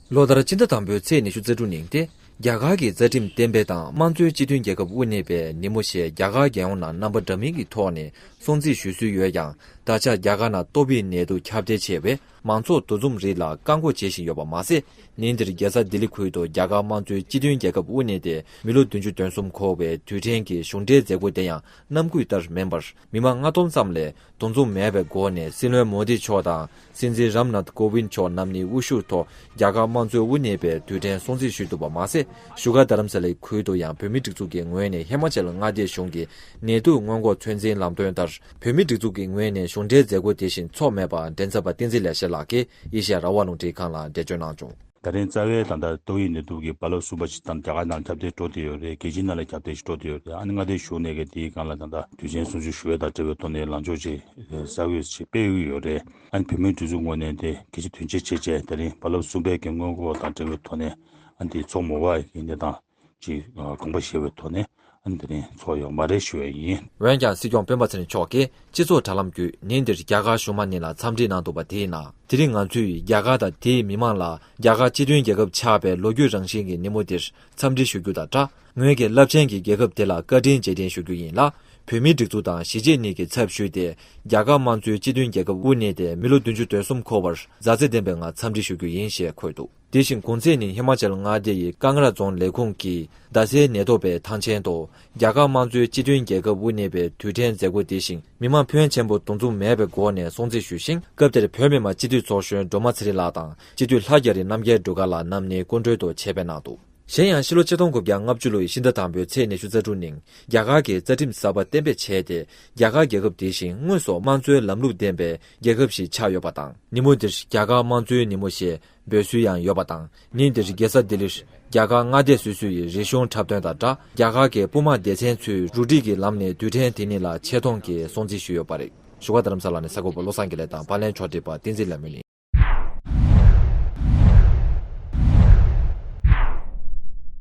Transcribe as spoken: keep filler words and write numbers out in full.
ལོ་ལྟར་སྤྱི་ཟླ་དང་པོའི་ཚེས་ཉི་ཤུ་རྩ་དྲུག་ཉིན་ཏེ། རྒྱ་གར་གྱི་རྩ་ཁྲིམས་གཏན་འབེབས་དང་དམངས་གཙོའི་སྤྱི་མཐུན་རྒྱལ་ཁབ་དབུ་བརྙེས་པའི་ཉིན་མོ་ཞེས་རྒྱ་གར་རྒྱལ་ཡོངས་ནང་རྣམ་པ་འདྲ་མིན་གྱི་ཐོག་ནས་སྲུང་བརྩི་ཞུ་སྲོལ་ཡོད་ཀྱང་། ད་ཆ་རྒྱ་གར་ནང་ཏོག་དབྱིབས་ནད་དུག་ཁྱབ་གདལ་ཆེ་བས། མང་ཚོགས་འདུ་འཛོམས་རིགས་ལ་བཀག་འགོག་བྱེད་བཞིན་ཡོད་པ་མ་ཟད། ཉིན་འདིར་རྒྱལ་ས་ལྡི་ལི་ཁུལ་དུ་རྒྱ་གར་དམངས་གཙོའི་སྤྱི་མཐུན་རྒྱལ་ཁབ་དབུ་བརྙེས་ཏེ་མི་ལོ་བདུན་ཅུ་དོན་གསུམ་འཁོར་བའི་དུས་དྲན་གྱི་གཞུང་འབྲེལ་མཛད་སྒོ་དེ་ཡང་གནམ་དགུང་ལྟར་མིན་པར། མི་མང་ལྔ་སྟོང་ཙམ་ལས་འདུ་འཛོམས་མེད་པའི་སྒོ་ནས་སྲིད་བློན་མོ་དི་མཆོག་དང་སྲིད་འཛིན་རམ་ནཱཐ་ཀོ་བིན་མཆོག་རྣམ་གཉིས་དབུ་བཞུགས་ཐོག་རྒྱ་གར་དམངས་གཙོའི་དབུ་བརྙེས་པའི་དུས་དྲན་སྲུང་བརྩི་ཞུས་འདུག་པ་མ་ཟད། བཞུགས་སྒར་རྡ་རམ་ས་ལའི་ཁུལ་དུ་ཡང་བོད་མིའི་སྒྲིག་འཛུགས་ཀྱི་ངོས་ནས་ཧི་མ་ཅལ་མངའ་སྡེའི་གཞུང་གི་ནད་དུག་སྔོན་འགོག་ཚོད་འཛིན་ལམ་སྟོན་ལྟར། བོད་མིའི་སྒྲིག་འཛུགས་ཀྱི་ངོས་ནས་གཞུང་འབྲེལ་མཛད་སྒོ་དེ་བཞིན་འཚོགས་མེད་པར་མགྲིན་ཚབ་པ་བསྟན་འཛིན་ལེགས་བཤད་ལགས་ཀྱིས་ཨེ་ཤེ་ཡ་རང་དབང་རླུང་འཕྲིན་ཁང་ལ་འགྲེལ་བརྗོད་གནང་བྱུང་། ད་རིང་རྩ་བའི་ད་ལྟ་ཏོག་དབྱིབས་ནད་དུག་གི་རྦ་རླབས་གསུམ་པ་ཞིག་དང་རྒྱ་གར་ནང་ཁྱབ་གདལ་འགྲོ་བསྡད་ཡོད་རེད། རྒྱལ་སྤྱིའི་ནང་ལ་ཁྱབ་གདལ་ཞིག་འགྲོ་བསྡད་ཡོད་རེད། ཨ་ནི་མངའ་སྡེའི་གཞུང་ནས་ཀྱི་དེའི་སྒང་ལ་ད་ལྟ་དུས་ཆེན་སྲུང་བརྩི་ཞུ་བའི་དང་འབྲེལ་བའི་ཐོག་ནས་ལངས་ཕྱོགས་ཅིག་གསར་འགོད་ཅིག་སྤེལ་ཡོད་རེད། ཨ་ནི་བོད་མིའི་སྒྲིག་འཛུགས་ངོས་ནས་དེ་གལ་ཆེ་དོན་ཆེ་བྱས་བྱས་ད་རིང་རྦ་རླབས་གསུམ་པའི་གི་སྔོན་འགོག་དང་འབྲེལ་བའི་ཐོག་ནས་ཨ་ནི་དེ་ཚོགས་མ་དགོས་པའི་གི་གནས་སྟངས་ཅིག་དགོངས་པ་བཞེས་པའི་ཐོག་ནས་ཨ་ནི་དེ་རིང་ཚོགས་ཡོད་མ་རེད་ཞུ་བ་ཡིན། འོན་ཀྱང་སྲིད་སྐྱོང་སྤེན་པ་ཚེ་རིང་མཆོག་གིས་སྤྱི་ཚོགས་དྲ་ལམ་བརྒྱུད་ཉིན་འདིར་རྒྱ་གར་གཞུང་མང་གཉིས་ལ་འཚམས་འདྲི་གནང་འདུག་པ་དེའི་ནང་། དེ་རིང་ང་ཚོས་རྒྱ་གར་དང་དེའི་མི་མང་ལ་རྒྱ་གར་སྤྱི་མཐུན་རྒྱལ་ཁབ་ཆགས་པའི་ལོ་རྒྱུས་རང་བཞིན་གྱི་ཉིན་མོ་འདིར་འཚམས་འདྲི་ཞུ་རྒྱུ་དང་སྦྲགས། ངོས་ཀྱིས་རླབས་ཆེན་གྱི་རྒྱལ་ཁབ་དེ་ལ་བཀའ་དྲིན་རྗེས་དྲན་ཞུ་རྒྱུ་ཡིན་ལ། བོད་མིའི་སྒྲིག་འཛུགས་དང་གཞིས་བྱེས་གཉིས་ཀྱི་ཚབ་ཞུས་ཏེ། རྒྱ་གར་དམངས་གཙོའི་སྤྱི་མཐུན་རྒྱལ་ཁབ་དབུ་བརྙེས་ཏེ་མི་ལོ་བདུན་ཅུ་དོན་གསུམ་འཁོར་བར་མཛའ་བརྩེ་ལྡན་པའི་ངང་འཚམས་འདྲི་ཞུ་རྒྱུ་ཡིན་ཞེས་འཁོད་འདུག་དེ་བཞིན་གུང་ཚིགས་ནི་ཧི་མ་ཅལ་མངའ་སྡེ་ཡི་ཀང་ར་རྫོང་ལས་ཁུངས་ཀྱིས་རྡ་སའི་ནད་ཐོག་པའི་ཐང་ཆེན་དུ་རྒྱ་གར་དམངས་གཙོའི་སྤྱི་མཐུན་རྒྱལ་ཁབ་དབུ་བརྙེས་པའི་དུས་དྲན་མཛད་སྒོ་དེ་བཞིན་མི་མང་ཕོན་ཆེན་པོ་འདུ་འཛོམས་མེད་པའི་སྒོ་ནས་སྲུང་བརྩི་ཞུས་ཤིང་། སྐབས་དེར་བོད་མི་མང་སྤྱི་འཐུས་ཚོགས་གཞོན་སྒྲོལ་མ་ཚེ་རིང་ལགས་དང་སྤྱི་འཐུས་ལྷ་རྒྱ་རི་རྣམ་རྒྱལ་སྒྲོལ་དཀར་ལགས་རྣམ་གཉིས་སྐུ་མགྲོན་དུ་ཆེད་ཕེབས་གནང་འདུག་གཞན་ཡང་ཕྱི་ལོ་ཆིག་སྟོང་དགུ་བརྒྱ་ལྔ་བཅུ་ལོའི་ཕྱི་ཟླ་དང་པོའི་ཚེས་ཉི་ཤུ་རྩ་དྲུག་ཉིན་རྒྱ་གར་གྱིས་རྩ་ཁྲིམས་གསར་པ་གཏན་འབེབས་བྱས་ཏེ། རྒྱ་གར་རྒྱལ་ཁབ་དེ་བཞིན་དངོས་སུ་དམངས་གཙོའི་ལམ་ལུགས་ལྡན་པའི་རྒྱལ་ཁབ་ཞིག་ཆགས་ཡོད་པ་དང་། ཉིན་མོ་འདིར་རྒྱ་གར་དམངས་གཙོའི་ཉིན་མོ་ཞེས་འབོད་སྲོལ་ཡང་ཡོད་པ་དང་། ཉིན་འདིར་རྒྱལ་ས་ལྡི་ལིར་རྒྱ་གར་མངའ་སྡེ་སོ་སོ་ཡི་རིག་གཞུང་འཁྲབ་སྟོན་དང་སྦྲགས། རྒྱ་གར་གྱི་དཔུང་དམག་སྡེ་ཚན་ཚོས་རུ་སྒྲིག་གི་ལམ་ནས་དུས་དྲན་དེ་ཉིད་ལ་ཆེ་མཐོང་གིས་སྲུང་བརྩི་ཞུས་ཡོད་པ་རེད། བཞུགས་སྒར་རྡ་རམ་ས་ལ་ནས་གསར་འགོད་པ་བློ་བཟང་དགེ་ལེགས་དང་པར་ལེན་ཕྱོགས་སྒྲིག་པ་བསྟན་འཛིན་ལྷ་མོ་ཡིན།